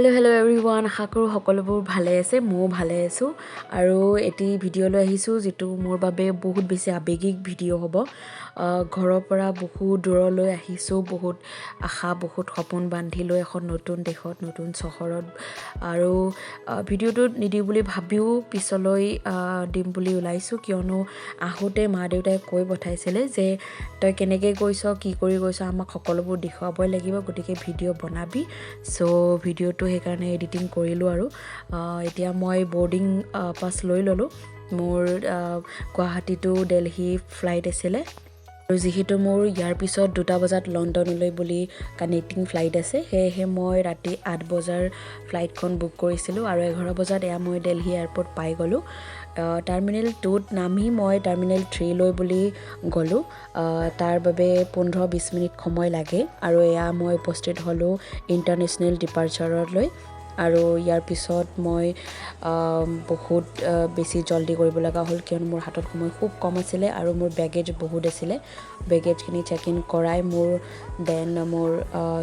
Hello' hello' everyone, আশা কৰোঁ সকলোবোৰ ভালে আছে। ময়ো ভালে আছোঁ আৰু এটি ভিডিঅ' লৈ আহিছোঁ, যিটো মোৰ বাবে বহুত বেছি আৱেগিক ভিডিঅ' হ'ব। ঘৰৰ পৰা বহু দূৰলৈ আহিছোঁ, বহুত আশা, বহুত সপোন বান্ধি লৈ এখন নতুন দেশত, নতুন চহৰত। আৰু ভিডিঅ'টোত নিদিওঁ বুলি ভাবিও পিছলৈ দিম বুলি ওলাইছোঁ, কিয়নো আহোঁতে মা দেউতাই কৈ পঠাইছিলে যে তই কেনেকৈ গৈছ, কি কৰি গৈছ, আমাক সকলোবোৰ দেখুৱাবই লাগিব, গতিকে ভিডিঅ' বনাবি। চ' ভিডিঅ'টো সেইকাৰণে এডিটিং কৰিলোঁ আৰু এতিয়া মই বৰ্ডিং পাছ লৈ ল'লোঁ। মোৰ গুৱাহাটী টু দেলহি ফ্লাইট আছিলে আৰু যিহেতু মোৰ ইয়াৰ পিছত 2টা বজাত লণ্ডনলৈ বুলি কানেক্টিং ফ্লাইট আছে, সেয়েহে মই ৰাতি 8 বজাৰ ফ্লাইটখন বুক কৰিছিলোঁ আৰু 11 বজাত এয়া মই দেলহি এয়াৰপৰ্ট পাই গ'লোঁ। টাৰ্মিনেল 2ত নামি মই টাৰ্মিনেল 3লৈ বুলি গ'লোঁ। তাৰ বাবে 15-20 মিনিট সময় লাগে আৰু এয়া মই উপস্থিত হ'লোঁ ইণ্টাৰনেশ্যনেল ডিপাৰ্চাৰলৈ। আৰু ইয়াৰ পিছত মই বহুত বেছি জল্দি কৰিব লগা হ'ল, কিয়নো মোৰ হাতত সময় খুব কম আছিলে আৰু মোৰ বেগেজ বহুত আছিলে। বেগেজখিনি চেক ইন কৰাই মোৰ then মোৰ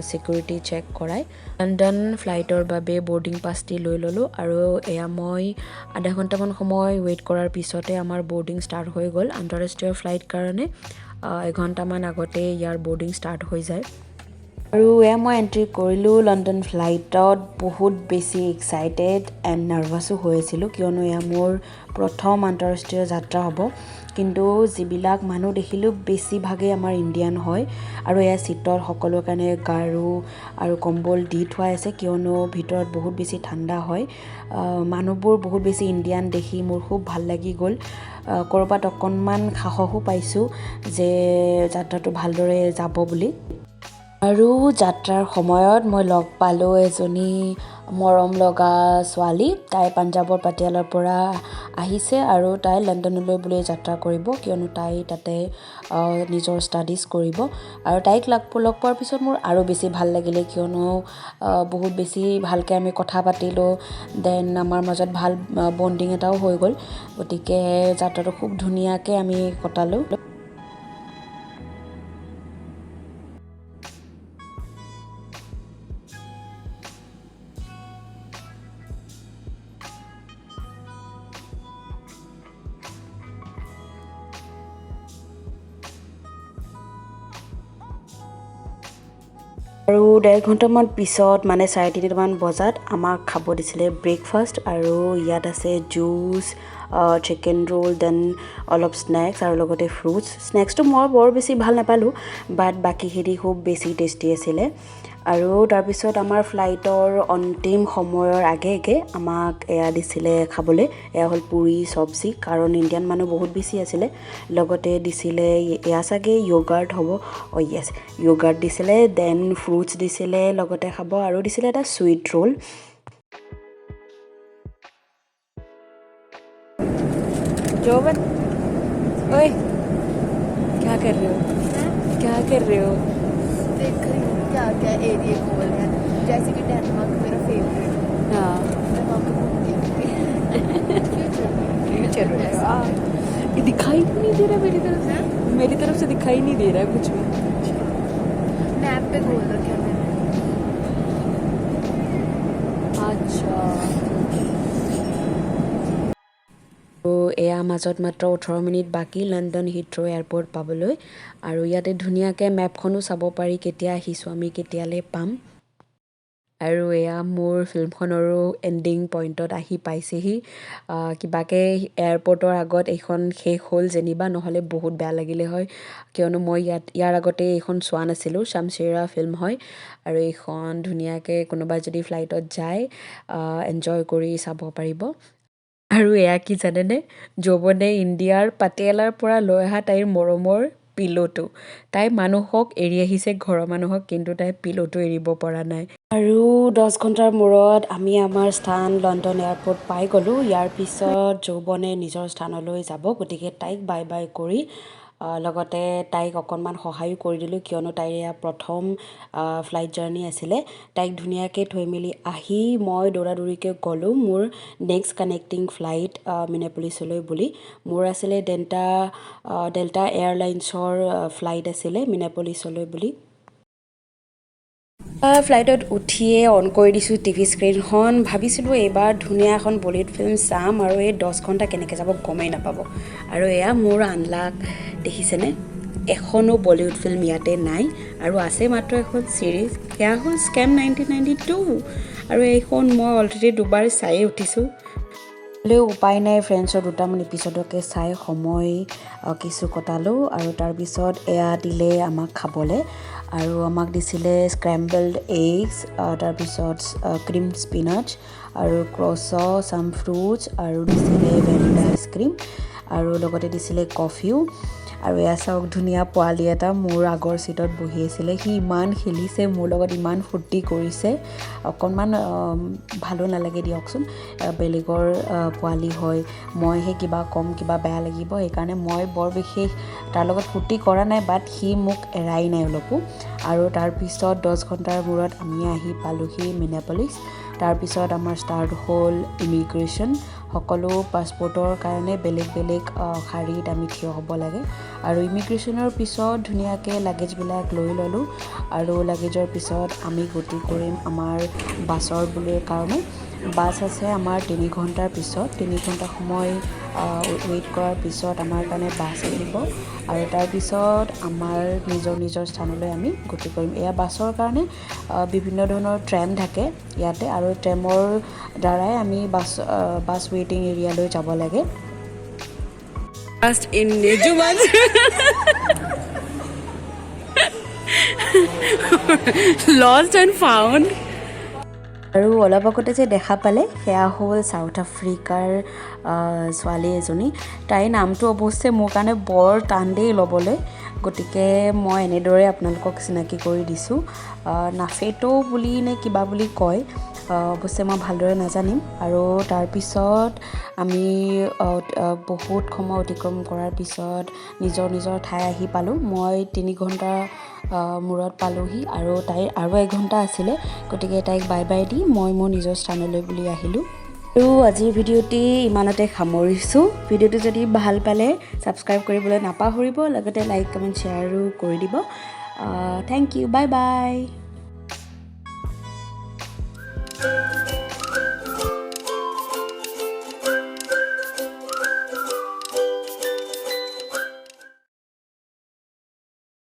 ছিকিউৰিটি চেক কৰাই লণ্ডন ফ্লাইটৰ বাবে বৰ্ডিং পাছটি লৈ ল'লোঁ। আৰু এয়া মই আধা ঘণ্টামান সময় ৱেইট কৰাৰ পিছতে আমাৰ বৰ্ডিং ষ্টাৰ্ট হৈ গ'ল। আন্তঃৰাষ্ট্ৰীয় ফ্লাইট কাৰণে এঘণ্টামান আগতে ইয়াৰ বৰ্ডিং ষ্টাৰ্ট হৈ যায়। আৰু এয়া মই এণ্ট্ৰি কৰিলোঁ লণ্ডন ফ্লাইটত। বহুত বেছি এক্সাইটেড এণ্ড নাৰ্ভাছো হৈ আছিলোঁ, কিয়নো এয়া মোৰ প্ৰথম আন্তঃৰাষ্ট্ৰীয় যাত্ৰা হ'ব। কিন্তু যিবিলাক মানুহ দেখিলোঁ বেছিভাগেই আমাৰ ইণ্ডিয়ান হয়। আৰু এয়া ছিটত সকলোৰ কাৰণে গাৰু আৰু কম্বল দি থোৱাই আছে, কিয়নো ভিতৰত বহুত বেছি ঠাণ্ডা হয়। মানুহবোৰ বহুত বেছি ইণ্ডিয়ান দেখি মোৰ খুব ভাল লাগি গ'ল। ক'ৰবাত অকণমান সাহসো পাইছোঁ যে যাত্ৰাটো ভালদৰে যাব বুলি। আৰু যাত্ৰাৰ সময়ত মই লগ পালোঁ এজনী মৰম লগা ছোৱালী। তাই পাঞ্জাৱৰ পাটিয়ালাৰ পৰা আহিছে আৰু তাই লণ্ডনলৈ বুলি যাত্ৰা কৰিব, কিয়নো তাই তাতে নিজৰ ষ্টাডিজ কৰিব। আৰু তাইক লগ পোৱাৰ পিছত মোৰ আৰু বেছি ভাল লাগিলে, কিয়নো বহুত বেছি ভালকৈ আমি কথা পাতিলোঁ। Then আমাৰ মাজত ভাল বণ্ডিং এটাও হৈ গ'ল। গতিকে যাত্ৰাটো খুব ধুনীয়াকৈ আমি কটালোঁ। আৰু ডেৰ ঘণ্টামান পিছত মানে 3:30মান বজাত আমাক খাব দিছিলে ব্ৰেকফাষ্ট। আৰু ইয়াত আছে জুচ, চিকেন ৰোল, then অলপ স্নেক্স আৰু লগতে ফ্ৰুটছ। স্নেক্সটো মই বৰ বেছি ভাল নাপালোঁ, বাট বাকীখিনি খুব বেছি টেষ্টি আছিলে। আৰু তাৰপিছত আমাৰ ফ্লাইটৰ অন্তিম সময়ৰ আগে আগে আমাক এয়া দিছিলে খাবলৈ। এয়া হ'ল পুৰি চব্জি, কাৰণ ইণ্ডিয়ান মানুহ বহুত বেছি আছিলে। লগতে দিছিলে এয়া চাগে য়োগাৰ্ট হ'ব, অ' য়েছ, য়োগাৰ্ট দিছিলে, then fruits দিছিলে লগতে খাব, আৰু দিছিলে এটা চুইট ৰোল। जोवन, ओए, क्या कर रहे हो? क्या कर रहे हो? देख रही हूँ क्या क्या एरिया खोल है, जैसे कि डेनमार्क मेरा फेवरेट। मैं वहाँ पे घूम के फ्यूचर में ये दिखाई नहीं दे रहा मेरी तरफ से, मेरी तरफ से दिखाई नहीं दे रहा है कुछ भी। मैप पे खोल रखा है मैंने। আচ্ছা। আৰু এয়া মাজত মাত্ৰ 18 মিনিট বাকী লণ্ডন হিথ্ৰ' এয়াৰপৰ্ট পাবলৈ। আৰু ইয়াতে ধুনীয়াকৈ মেপখনো চাব পাৰি, কেতিয়া আহিছোঁ আমি, কেতিয়ালৈ পাম। আৰু এয়া মোৰ ফিল্মখনৰো এণ্ডিং পইণ্টত আহি পাইছেহি। কিবাকৈ এয়াৰপৰ্টৰ আগত এইখন শেষ হ'ল যেনিবা, নহ'লে বহুত বেয়া লাগিলে হয়, কিয়নো মই ইয়াৰ আগতে এইখন চোৱা নাছিলোঁ। শামশেৰা ফিল্ম হয় আৰু এইখন ধুনীয়াকৈ কোনোবাই যদি ফ্লাইটত যায় এনজয় কৰি চাব পাৰিব। আৰু এয়া কি জানেনে, যৌৱনে ইণ্ডিয়াৰ পাটিয়ালাৰ পৰা লৈ অহা তাইৰ মৰমৰ পিল'টো। তাই মানুহক এৰি আহিছে, ঘৰৰ মানুহক, কিন্তু তাই পিল'টো এৰিব পৰা নাই। আৰু 10 ঘণ্টাৰ মূৰত আমি আমাৰ স্থান লণ্ডন এয়াৰপৰ্ট পাই গ'লোঁ। ইয়াৰ পিছত যৌৱনে নিজৰ স্থানলৈ যাব, গতিকে তাইক বাই বাই কৰি লগতে তাইক অকণমান সহায়ো কৰি দিলোঁ, কিয়নো তাইৰ এয়া প্ৰথম ফ্লাইট জাৰ্ণি আছিলে। তাইক ধুনীয়াকৈ থৈ মেলি আহি মই দৌৰা দৌৰিকৈ গ'লোঁ মোৰ নেক্সট কানেক্টিং ফ্লাইট মিনেপলিছলৈ বুলি। মোৰ আছিলে ডেল্টা এয়াৰলাইন্সৰ ফ্লাইট আছিলে মিনেপলিছলৈ বুলি। ফ্লাইটত উঠিয়ে অন কৰি দিছোঁ টিভি স্ক্ৰীণখন। ভাবিছিলোঁ এইবাৰ ধুনীয়া এখন বলিউড ফিল্ম চাম আৰু এই 10 ঘণ্টা কেনেকৈ যাব গমেই নাপাব। আৰু এয়া মোৰ আনলাক, দেখিছেনে? এখনো বলিউড ফিল্ম ইয়াতে নাই আৰু আছে মাত্ৰ এখন ছিৰিজ, সেয়া হ'ল স্কেম 1992। আৰু এইখন মই অলৰেডি দুবাৰ চায়েই উঠিছোঁ। হ'লেও উপায় নাই, ফ্ৰেণ্ডছৰ দুটামান এপিছ'ডকে চাই সময় কিছু কটালোঁ। আৰু তাৰপিছত এয়া দিলে আমাক খাবলৈ আৰু আমাক দিছিলে স্ক্ৰেম্বল্ড এগছ, তাৰপিছত ক্ৰীম স্পিনাচ আৰু ক্ৰছ, চাম ফ্ৰুটছ আৰু দিছিলে ভেনিলা আইচক্ৰীম আৰু লগতে দিছিলে কফিও। আৰু এয়া চাওক, ধুনীয়া পোৱালি এটা মোৰ আগৰ ছিটত বহি আছিলে। সি ইমান খেলিছে মোৰ লগত, ইমান ফূৰ্তি কৰিছে। অকণমান ভালো নালাগে দিয়কচোন, বেলেগৰ পোৱালি হয়, মইহে কিবা ক'ম, কিবা বেয়া লাগিব। সেইকাৰণে মই বৰ বিশেষ তাৰ লগত ফূৰ্তি কৰা নাই, বাট সি মোক এৰাই নাই অলপো। আৰু তাৰপিছত 10 ঘণ্টাৰ মূৰত আমি আহি পালোহি মিনেপলিছ। তাৰপিছত আমাৰ ষ্টাৰ্ট হ'ল ইমিগ্ৰেশ্যন। সকলো পাছপৰ্টৰ কাৰণে বেলেগ বেলেগ শাৰীত আমি থিয় হ'ব লাগে। আৰু ইমিগ্ৰেশ্যনৰ পিছত ধুনীয়াকৈ লাগেজবিলাক লৈ ল'লোঁ আৰু লাগেজৰ পিছত আমি গতি কৰিম আমাৰ বাছৰ বুলি কাৰণে। বাছ আছে আমাৰ 3 ঘণ্টাৰ পিছত। 3 ঘণ্টা সময় ৱেইট কৰাৰ পিছত আমাৰ কাৰণে বাছ আহিব আৰু তাৰপিছত আমাৰ নিজৰ নিজৰ স্থানলৈ আমি গতি কৰিম। এয়া বাছৰ কাৰণে বিভিন্ন ধৰণৰ ট্ৰেম থাকে ইয়াতে আৰু ট্ৰেমৰ দ্বাৰাই আমি বাছ ৱেইটিং এৰিয়ালৈ যাব লাগে। First in Jumanji. Lost and found. আৰু অলপ আগতে যে দেখা পালে, সেয়া হ'ল চাউথ আফ্ৰিকাৰ ছোৱালী এজনী। তাইৰ নামটো অৱশ্যে মোৰ কাৰণে বৰ টান দেই ল'বলৈ, গতিকে মই এনেদৰে আপোনালোকক চিনাকি কৰি দিছোঁ। নাফেটো বুলি নে কিবা বুলি কয়, অৱশ্যে মই ভালদৰে নাজানিম। আৰু তাৰপিছত আমি বহুত সময় অতিক্ৰম কৰাৰ পিছত নিজৰ নিজৰ ঠাই আহি পালোঁ। মই 3 ঘণ্টা মূৰত পালোঁহি আৰু তাইৰ আৰু এঘণ্টা আছিলে, গতিকে তাইক বাই বাই the মই মোৰ নিজৰ স্থানলৈ বুলি আহিলোঁ। আৰু আজিৰ ভিডিঅ'টি ইমানতে সামৰিছোঁ। ভিডিঅ'টো যদি ভাল পালে ছাবস্ক্ৰাইব কৰিবলৈ নাপাহৰিব, লগতে লাইক, কমেণ্ট, শ্বেয়াৰো কৰি দিব। Thank you, bye bye.